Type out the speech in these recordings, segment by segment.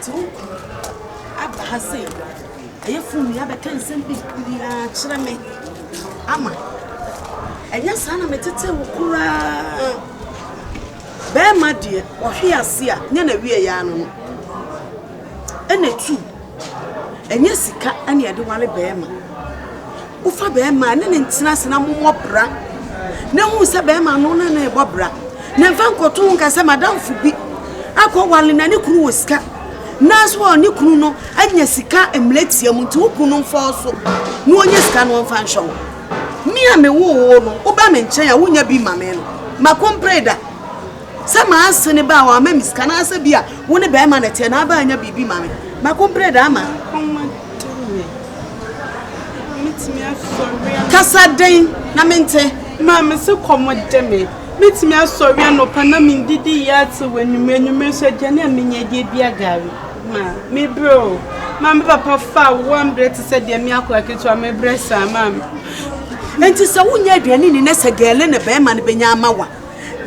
Nti wo kunu aba ha sei, ɛyɛ fon yi abɛka nsɛm bebree akyerɛ me ama. Ɛnyɛ saa na metetee wo koraa. Bɛrima deɛ, ɔhwe ase a, nyɛ n'awieeɛ ara no no. Ɛna tu, ɛnyɛ sika na yɛde ware bɛrima. Wofa bɛrima a, ne ne ntena ase na mommɔ bra. Na hu sɛ bɛrima no ne ne bɔ bra. Na mfa nkɔto ho nka sɛ madamfo bi akɔware na ne kunu wɔ sika. Nanso wɔ ne kunu no anya sika mmerɛ mu nti wo kunu no mfɔɔ so na ɔnya sika no ɔmfa nhwɛ wo. Me a mewoo wo no, woba me nkyɛn a wonya bi ma me no, makompere da. Sɛ m'asene ba a wamma me sika anaasɛ bi a wo ne bɛrima na ɛteɛ na aba anya biribi ma me. Makompere da ama. Kasa den na mente. Maame se kɔm de me. Metumi asɔre anɔpa na mendidi yie ate wɔ anwummerɛ anwummerɛ nso aduane a menya die bia gari. Ma mebrɛ o. Maame papa fa wo ambrɛ te sɛ deɛ me akora ketewa mebrɛ saa maame. Enti sɛ wonya aduane ni na sɛ gɛle na bɛrima no bɛnya ama wa.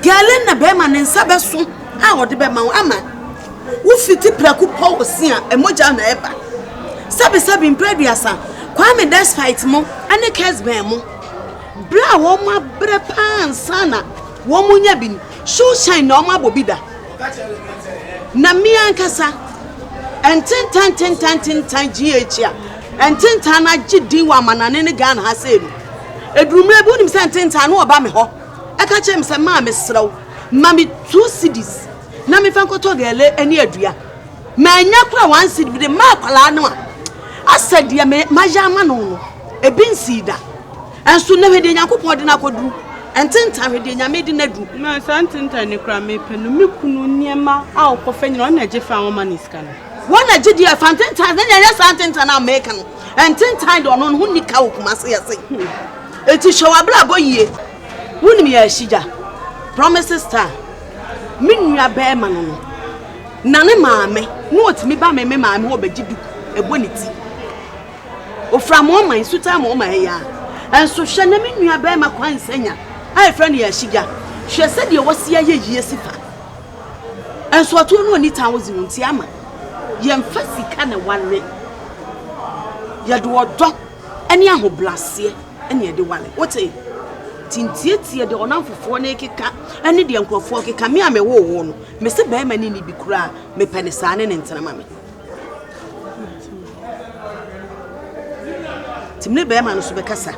Gɛle na bɛrima ne nsa bɛso a ɔde bɛma wo ama. Wofiti prɛko pɔ wo se a mogya na ɛba. Sɛbesɛbe mprɛ aduasa, Kwame Despite mo ne Kesben mo, berɛ a wɔn abrɛ paa ansa na wɔn nya bi no, shoe shine na wɔn abɔ bi da. Na me ankasa, ntentan ntentan ntentan GH a, ntentan no agye din wɔ amanane ne Ghana ha sei no. Ɛduru mmerɛ bi wonim sɛ ntentan no ɔba me hɔ, ɛka kyerɛ me sɛ maa mesrɛ wo, ma me 2 cedis na mefa nkɔtɔ gɛle ne adua. Manya koraa 1 cedi mede maa akwadaa no a, asɛ deɛ me mayɛ ama no no, ebi nsii da. Nso na hwɛ deɛ Nyankopɔn de no akɔduru. Ntentan hwɛ deɛ Nyame de no aduru. Na saa ntentan no koraa mepɛ no, me kunu nneɛma a ɔkɔfa nyinaa ɔno na ɛgye fa a wɔma no sika no. Wɔn na gye deɛ fa ntentan, na ɛnyɛ saa ntentan a meka no. Ntentan deɛ ɔno no ho nni ka wɔ Kumase yɛ se. Eti hwɛ w'abrabɔ yie. Wonim yɛ ahyigya. Promises star. Me nua bɛrima no no. Na ne maame, na ɔtumi ba me me maame hɔ bɛgye duku ɛbɔ ne ti. Ofura mo ɔman, sutaa mo ɔman ɛyɛ a. Ɛnso hwɛ na me nua bɛrima Kwansanya a yɛfrɛ no yɛ ahyigya. Hwɛ sɛdeɛ wasi ayɛ yie si fa. Ɛnso ɔtoɔ no ɔni 1,000 nti ama. Yɛmfa sika na ware. Yɛde ɔdɔ ne ahobraseɛ ne yɛde ware. Wote? Nti ntietie deɛ ɔnamfofoɔ no keka ne deɛ nkurɔfoɔ keka. Me a mewoo wo no, mese bɛrima ne ni bi koraa mepɛ ne saa ne ne ntena ma me. Nti me ne bɛrima no so bɛkasa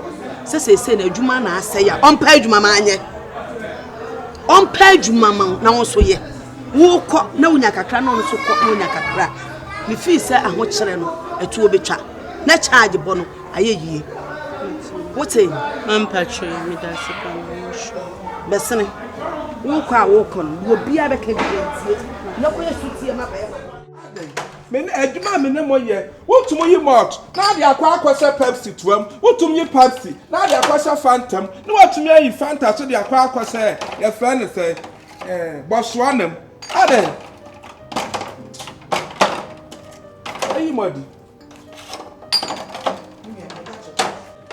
sɛ seesei na adwuma na asɛe a ɔmpɛ adwuma ma anyɛ. Ɔmpɛ adwuma ma wo na wo nso yɛ. Wokɔ na wonya kakra na ɔno nso kɔ na wonya kakra. Mefii sɛ ahokyerɛ no ɛtoɔ bɛtwa na charge bɔ no ayɛ yie. Wote? Mampatwe, meda ase pa na wɔhwɛ. Bɛsene. Wokɔ a wokɔ no, deɛ obiara bɛka bi ntie. Na kɔyɛ sutie ma bɛrima. Me ne adwuma a me ne mo yɛ, wotum yi malt na ade akɔ akɔhyɛ Pepsi toa mu, wotum yi Pepsi na ade akɔhyɛ Fanta mu, na watumi ayi Fanta so de akɔ akɔhyɛ yɛfrɛ no sɛ ɛɛ bɔsoa nam. Adɛn? Ayi mo adi.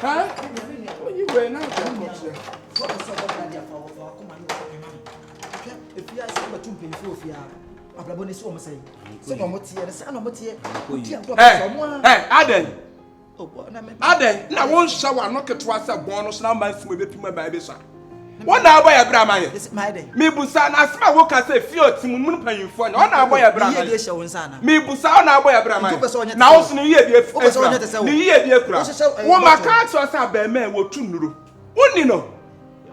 Ha? Oyi wei na ade akɔkyerɛ. Efiase abɛto mpanyinfoɔ wɔ fie ha abrabɔ ne si wɔn sɛn sɛ na wɔn teɛ ne sɛ na wɔn teɛ wodi agorɔ Ɛ pɛ wɔn ɛ adɛn? a na mɛ Adɛn na wonhyɛ w'ano ketewa sɛ bɔn no so na ama nsim ebepim ama ebesa. Wɔn na abɔ yɛ bra ama yɛ. esi maa yɛ dɛ Mibusa na asɛm a woka sɛ fie ɔte mu mu mpanyinfoɔ nyɛ ɔna abɔ yɛ bra ne ama yie de yɛ. hyɛ wɔn nsa ana Mibusa ɔna abɔ yɛ bra ama Nti wopɛ sɛ ɔnyɛ yɛ. te Na sɛ wo so ne yie bi Wopɛ sɛ ɔnyɛ te sɛ ekura. wo? Ne yie bi ekura. Wohyehyɛ, Wo ma bottle. ka kyerɛ sɛ abɛɛmɛ wɔtu nnuro. Wonni no.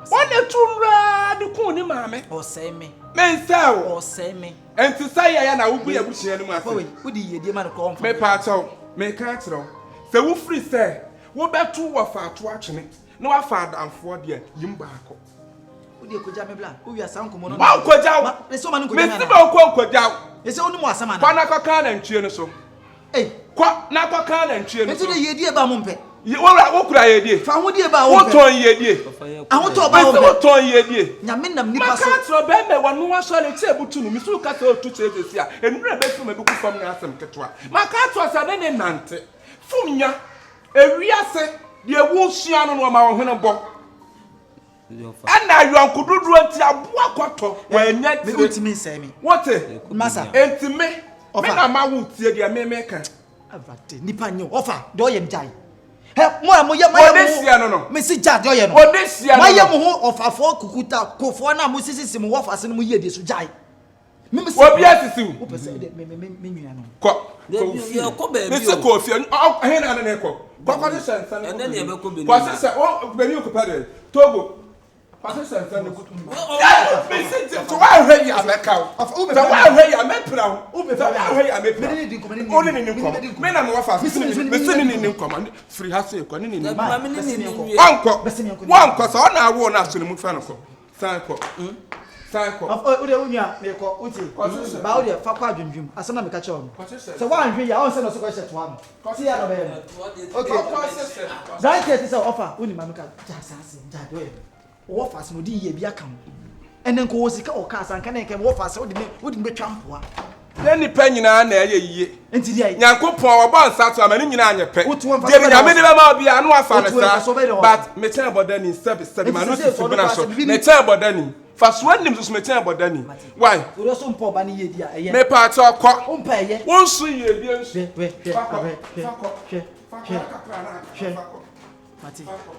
Wɔn tu nnuro de kun ne maame. Ɔsɛe me. Mensɛ wo. Ɔsɛe me. Nti sɛ yɛ yɛ na wogu yɛ abusua no mu ase. Papa wei wodi yiedie ma no korɔ ɔmfa. Mepa akyɛw, meka akyerɛ wo sɛ wofiri sɛ wobɛto wɔfa ato atwene na wafa adamfoɔ deɛ yim baako. Wodi ekogya me bla wowi asa nkɔmɔ no. Wankogya wo. Mesi ɔma no nkogya me Mesi ana. ma wokɔ nkogya wo. Esi wo ne mu asɛm ana. Kɔ na kɔka anantwie no so. Ei. Kɔ na kɔka anantwie no Nti so. de yiedie ba mo mpɛ. Wowura wokura yiedie. Fa ahodie ba a wompɛ. Wotɔn yiedie. Ahotɔ ba a Mesi wompɛ. wotɔn yiedie. Nyame nam nipa Maka so. akyerɛ bɛrima wɔ no asɔre kyɛ ebutu no mesi wo kasa otu kyɛ sɛsi a enura bɛfiri mu ebugu fam nyɛ asɛm ketewa. Maka akyerɛ sɛ ne ne nante. Fum nya. Ewiase deɛ wosua no no ɔma wo hwene bɔ. Ɛna ayɔnko dodoɔ nti aboa kɔtɔ wɔanya Me tire. wontumi nsɛe me. Wote? Masa. Enti me. Me na ma wo tie deɛ me me ka. Awurade nipa nye ɔfa deɛ ɔyɛ no gyae. Hɛ mo a mo yɛ mo ayɛ mo ho. No no. Me si gya deɛ ɔyɛ no. Wɔde hyia no no. Mo ayɛ mo ho ɔfafoɔ kukuta kofoɔ na mo sisisi mo wɔfa ase no mo yie deɛ so gyae. Obi asisi wo. Wopɛ sɛ de me me me nua no. Kɔ kɔ ofie. Me se kɔ ofie. Ɛhe na ne ne kɔ? Kɔ kɔ hyehyɛ nsa no. Ɛnɛ ne yɛbɛkɔ Benin. Kɔ hyehyɛ o Benin kɔpɛ de Togo. Kɔ hyehyɛ nsa no kutu. Me se sɛ woanhwɛ yi a mɛka wo. Sɛ woanhwɛ yi a mɛpira wo. Sɛ woanhwɛ yi a mɛpira wo. Wo ne ne ni nkɔmɔ. Me na mewɔ fa me se ne ne ni nkɔmɔ. Firi ha se kɔ ne ne ni nkɔmɔ. Wankɔ wankɔ sɛ ɔna awo no aso ne mu fɛ no kɔ. San kɔ. San kɔ. Ɔf wo deɛ wo nua mekɔ wotie ba wo deɛ fa kɔ adwendwem asɛm na meka kyerɛ wo no sɛ woanhwɛ yie a ɔn sɛ na ɔsɛ kɔhyɛ toa no si yɛ na ɔbɛyɛ no ok branteɛ te sɛ ɔfa wonim ma meka gya saa asɛm gya deɛ ɔyɛ no ɔwɔ fa ase no ɔde yie bi aka ho ɛnɛ nka ɔwɔ sika wɔ kaa sa nka ne nka wɔ fa ase wode ne wode ne bɛtwa mpoa. Nyɛ nnipa nyinaa na ɛyɛ yiye. Nti deɛ. Nyankopɔn ɔbɔ nsa to ama ne nyinaa nyɛ pɛ. Deɛ Nyame de bɛma wo biara no wafa no saa. But mekyɛn bɔdani sɛbi sɛbi ma no sisi bena so. Mekyɛn bɔdani. Fa so anim soso mekyɛn bɔdani. Why? Mepa kyɛw kɔ. Wo nso yie die nso. Fa kɔ. Fa kɔ. Fa kɔ. Kakra na fa kɔ. Fa kɔ.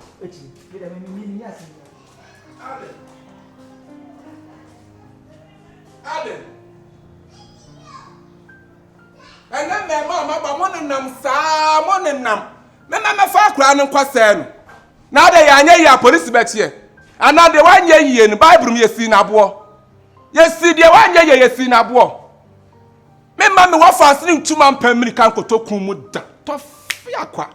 Adɛn? Ɛnɛ mmɛɛma a maba mo nenam saa mo nenam. Mɛma mɛfa akwaraa no nkɔsɛɛ no. Na adɛn yɛanyɛ yie a polisi bɛkyeɛ. Anaa deɛ wanyɛ yie no Bible mu yɛsii no aboɔ. Yɛsii deɛ wanyɛ yie yɛsii no aboɔ. Memma me wɔfa ase ne ntuma mpɛ mmirika nkɔtɔ kun mu da. Tɔfe akwa.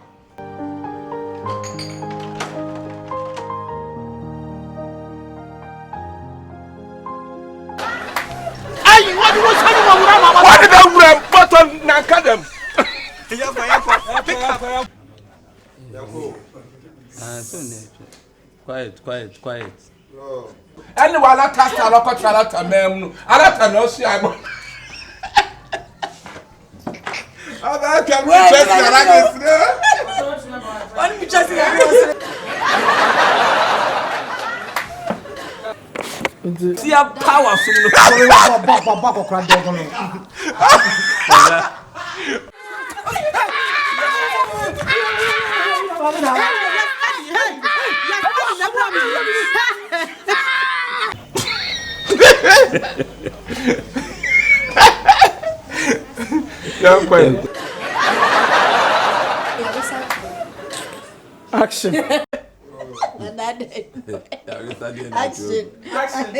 Ayi, wɔde wo sani wɔ wura ma wɔde bɛ wura bɔtɔ nanka dɛm. Yɛkɔ yɛkɔ pick up. Ah, so ne quiet quiet quiet. Ɛne wɔ alata sa alɔkɔtɔ alata mɛm no alata na ɔsi abɔ. Ɔbɛ twɛ mi twɛ si ala kɛse. Wɔn mi twɛ si ala kɛse. Tia power sum no. Bɔ bɔ bɔ akɔkora dɔgɔ no. Action. Action. Action.